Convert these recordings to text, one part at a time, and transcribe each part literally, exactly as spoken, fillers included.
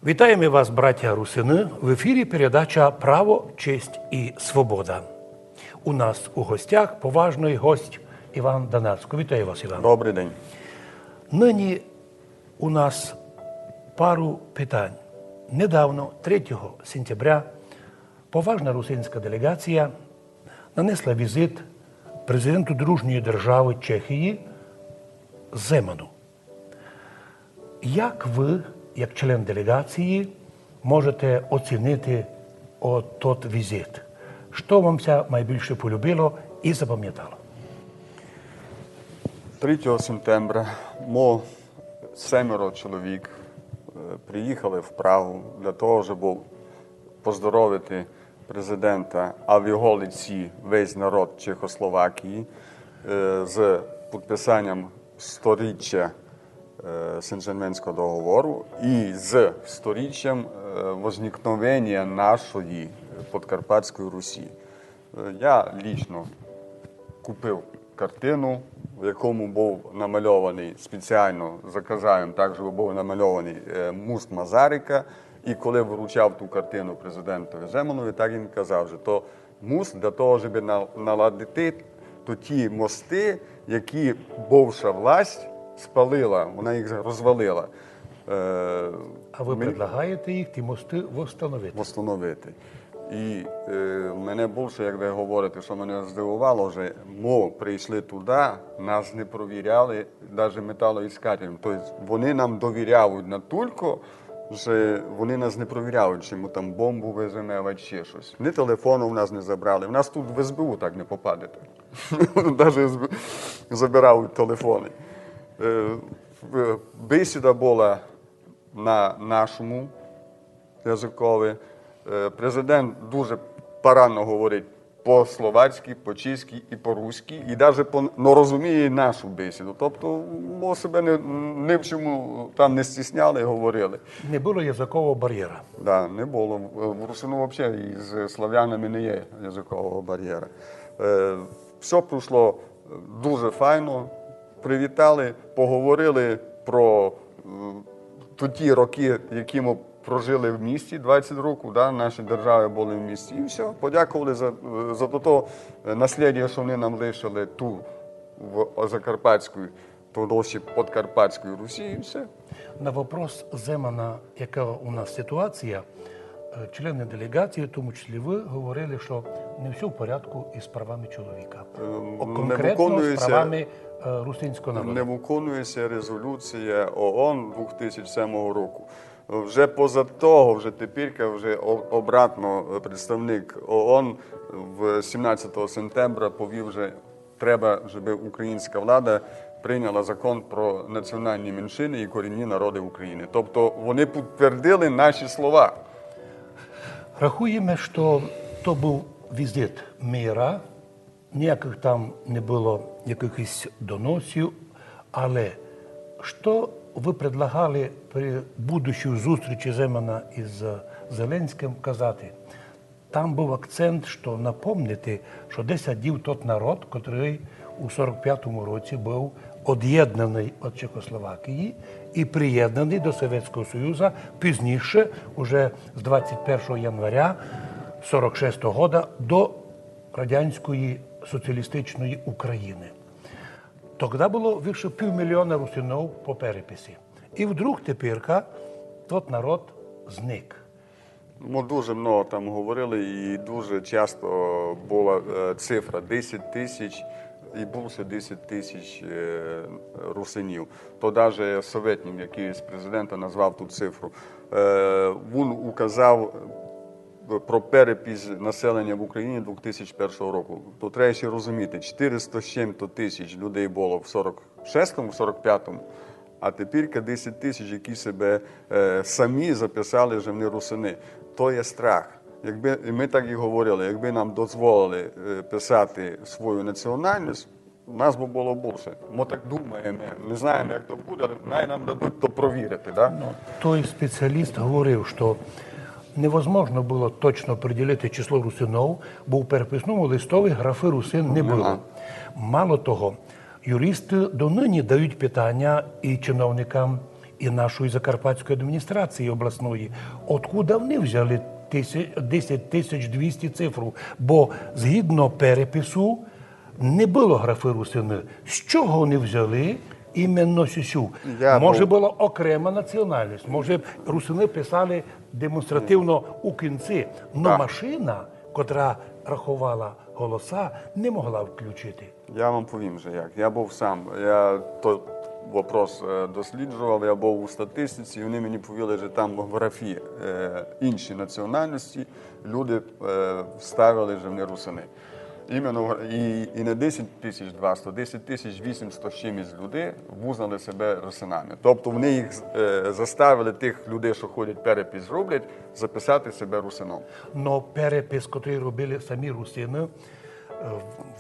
Вітаєме вас, братя русины! В ефірі передача «Право, честь і свобода». У нас у гостях поважный гость Іван Данацко. Вітаю вас, Іван. Добрый день. Нині у нас пару питань. Недавно, третього сентября, поважна русинська делеґація нанесла візит президенту дружньої державы Чехії Земану. Як вы, як член делеґації, можете оцінити о тот візит? Што вам ся найбільше полюбило і запамятало? Третього сентября мы семеро чоловік, е, приїхали в Прагу для того, щоб поздоровити президента, а в його лиці весь народ Чехословакії, е, з підписанням сторіччя, е, Сен-Жерменського договору і з сторіччям, е, возникновення нашої Подкарпатської Русі. Е, я лично купив картину, в якому був намальований спеціально, заказав їм так, щоб був намальований, е, муст Мазарика. І коли вручав ту картину президентові Земанові, так він казав, що то муст для того, щоб на-, наладити то ті мости, які бувша власть спалила, вона їх розвалила. Е, А вы предлагаєте їх, ті мости, восстановити? Восстановити. І, е, мене більше, як ви говорите, що мене здивувало, що ми прийшли туди, нас не провіряли навіть металоіскателем. Тобто вони нам довіряють натільки, що вони нас не провіряють, чи ми там бомбу веземе, або ще щось. Ні телефону в нас не забрали. В нас тут в СБУ так не попадете. Навіть СБУ забирають телефони. Е, в-, бесіда була на нашому языкови. Е, президент дуже парадно говорить по-словацькы, по-чеськы і по-руськы, і даже по, ну, розуміє і нашу бесіду. Тобто, мы себе не, ні в чому там не стісняли і говорили. Не было языкового бар'єра. Да, не было. В русину вообще із славянами не є языкового бар'єра. Е, всьо пройшло дуже файно. Привітали, поговорили про, е, ті рокы, які мы прожили в місті, двадцять років, да, наші державы были в місті. І всьо, подякували за, за то, е, наслідя, що вони нам лишили ту в Закарпатській, то досі Подкарпатській Русі, і всьо. На вопрос Земана, яка у нас ситуація, е, члени делеґації, в тому числі вы, говорили, що не всьо в порядку із правами чоловіка. Е, О, не конкретно з виконується, правами, е, русинського народу. Не виконується резолюція ООН двох тисяч семого року. Вже поза того, вже тепірка, вже о-, обратно, е, представник ООН в сімнадцятого сентября повів, вже треба, щоб українська влада прийняла закон про національні меншини і корінні народи України. Тобто вони підтвердили наші слова. Рахуєме, што то быв візит мира, ніякых там не было якыхось доносів, але што вы предлагали при будущій зустрічі Земана із Зеленським казати? Там быв акцент, што напомнити, што де сядів тот народ, котрый у сорок пятому році быв од'єднаный од Чехословакії і приєднаный до Совєтського Союза пізніше, уже з двадцять першого января сорок шестого года, до радянської соціалістичної України. Тогда было выше півмільйона русинов по переписи. І вдруг тепірка тот народ зник. Мы дуже много там говорили, і дуже часто была, е, цифра десять тисяч і більше десять тисяч, е, русинів. То даже советник якыйсь президента назвав ту цифру. Е, він указав, е, про перепись населення в Україні двох тисяч першого року. То треба ще розуміти, чотириста з чим-то тисяч людей было в сорок шестому, в сорок пятому, а тепірка десять тисяч, які себе, е, самі записали, що вони русини. То є страх. Якби, і мы так і говорили, якби нам дозволили, е, писати свою національність, нас бы было більше. Мы так думаєме, не знаєме, як то буде, але най нам дадуть то провірити, да? Ну, той спеціаліст говорив, што невозможно было точно приділити число русинов, бо в переписному листови графы русин не было. Нема. Мало того, юристы доныні дають питаня і чиновникам, і нашої закарпатської адміністрації обласної, откуда вони взяли тисяч, десять тисяч двісті цифру? Бо згідно перепису не было графы русины. З чого вони взяли іменно сю? Може, была окрема національность? Може, русины писали демонстративно у кінці, но машина, котра раховала голоса, не могла включити. Я вам повім же як. Я быв сам. Я тот вопрос е, досліджовав, я быв у статистиці, і вони мені повіли, що там в графі е, інші національності люди е, вставили, що вони русины. Іменно в гра- і, і не десять тисяч двасто, десять тисяч вісімсто з чимось людей визнали себе русинами. Тобто вони їх е, заставили, тих людей, що ходять перепис роблять, записати себе русином. Но перепис, котрый робили самі русины, е,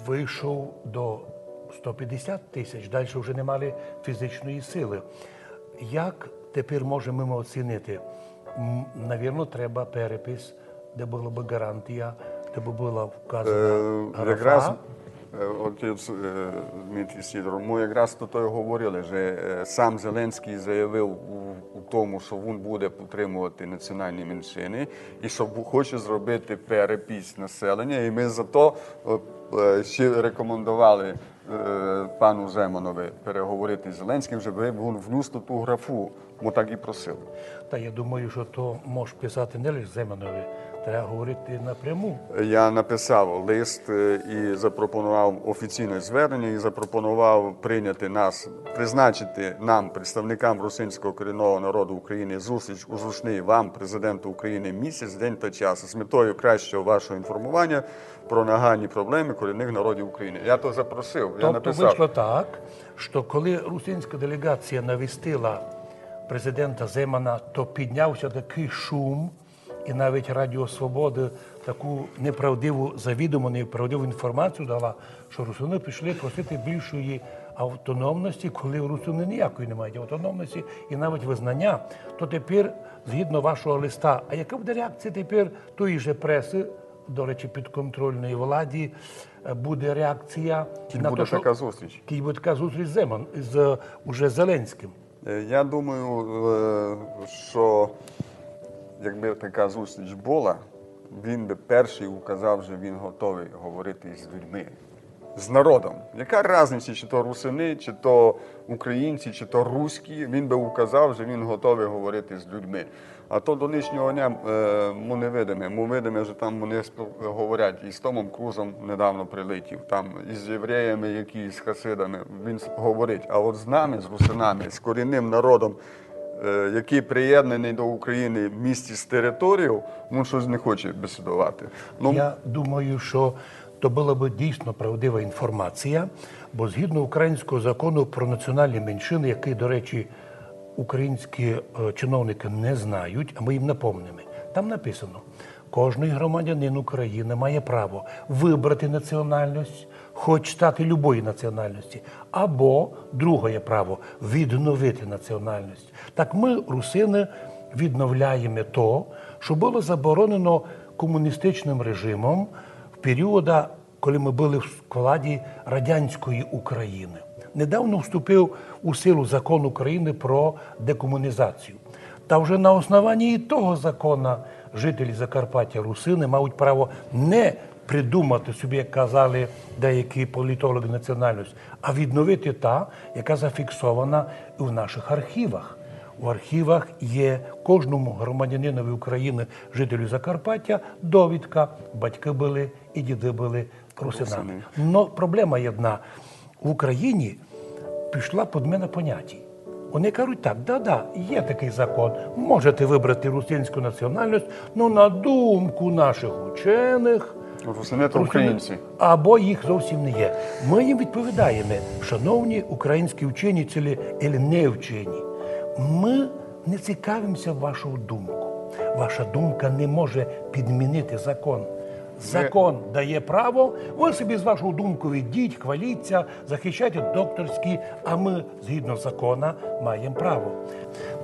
вышов до сто пятдесят тисяч, дальше вже не мали фізичної силы. Як тепер можеме мы оцінити? М, навірно, треба перепис, де была бы гарантія, де бы была вказана Е, графа. Якраз е, отець е, Дмитрій Сідоров, ми якраз то, то й говорили, що е, сам Зеленський заявив у, у тому, що він буде підтримувати національні меншини і що бу- хоче зробити перепис населення. І ми за то е, е, ще рекомендували е, пану Земанові переговорити з Зеленським, щоб він внув ту графу. Ми так і просили. Та я думаю, що то можеш писати не лише Земанові, треба говорити напряму. Я написав лист е, і запропонував офіційне звернення, і запропонував прийняти нас, призначити нам, представникам русинського корінного народу України, зустріч у зручний вам, президенту України, місяць, день та час з метою кращого вашого інформування про нагальні проблеми корінних народів України. Я то запросив, я Тобто написав. Вышло так, що коли русинська делеґація навістила президента Земана, то піднявся такый шум, і навіть Радіо Свобода таку неправдиву, завідомо неправдиву інформацію дала, що русины пішли просити більшої автономності, коли русины ніякої не мають автономності і навіть визнання. То тепер, згідно вашого листа, а яка буде реакція тепер тої же преси, до речі, підконтрольної владі, е, буде реакція Кідь буде така зустріч? Кідь буде така зустріч з Земан, з уже Зеленським? Е, Я думаю, е, що якби така зустріч була, він би перший указав, що він готовий говорити з людьми, з народом. Яка різниця, чи то русины, чи то українці, чи то руські, він би указав, що він готовий говорити з людьми. А то до нинішнього дня е, ми не видиме. Ми видиме, що там вони спіл- говорять і з Томом Крузом недавно прилетів, там і з євреями, які з хасидами, він с- говорить. А от з нами, з русинами, з корінним народом, е, який приєднаний до України в місті з територією, він щось не хоче бесідувати. Ну, Я думаю, що то была бы дійсно правдива інформація, бо згідно українського закону про національні меншины, який, до речі, українські е, чиновники не знають, а ми їм напомнимо. Там написано: кожный громадянин України має право выбрати національность, хоч стати любої національності, або, друге право, відновити національность. Так мы, русины, відновляємо то, що было заборонено комуністичним режимом в періода, коли мы были в складі радянської України. Недавно вступив у силу закон України про декомунізацію. Та вже на основанні того закона жителі Закарпаття, русины, мають право не придумати собі, як казали деякі політологи, національность, а відновити та, яка зафіксована і в наших архівах. У архівах є кожному громадянинові України, жителю Закарпаття, довідка: батьки были і діды были русинами. Но проблема єдна. В Україні пішла подмена понятій. Вони кажуть так: да-да, є такый закон, можете выбрати русинську національность, но на думку наших ученых, русины то українці. Або їх зовсім не є. Мы їм відповідаємо: шановні українські вчені, цілі или не вчені, мы не цікавимося вашою думкою. Ваша думка не може підмінити закон. Закон дає право, вы собі з вашою думкою йдіть, хваліться, захищайте докторські, а мы, згідно закона, маємо право.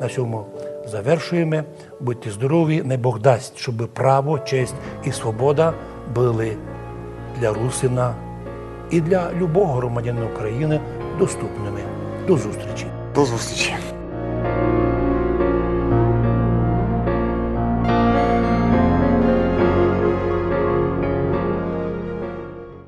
На сьому завершуємо. Будьте здорові, най Бог дасть, щоб право, честь і свобода были для русина і для любого громадянина України доступными. До зустрічі. До зустрічі.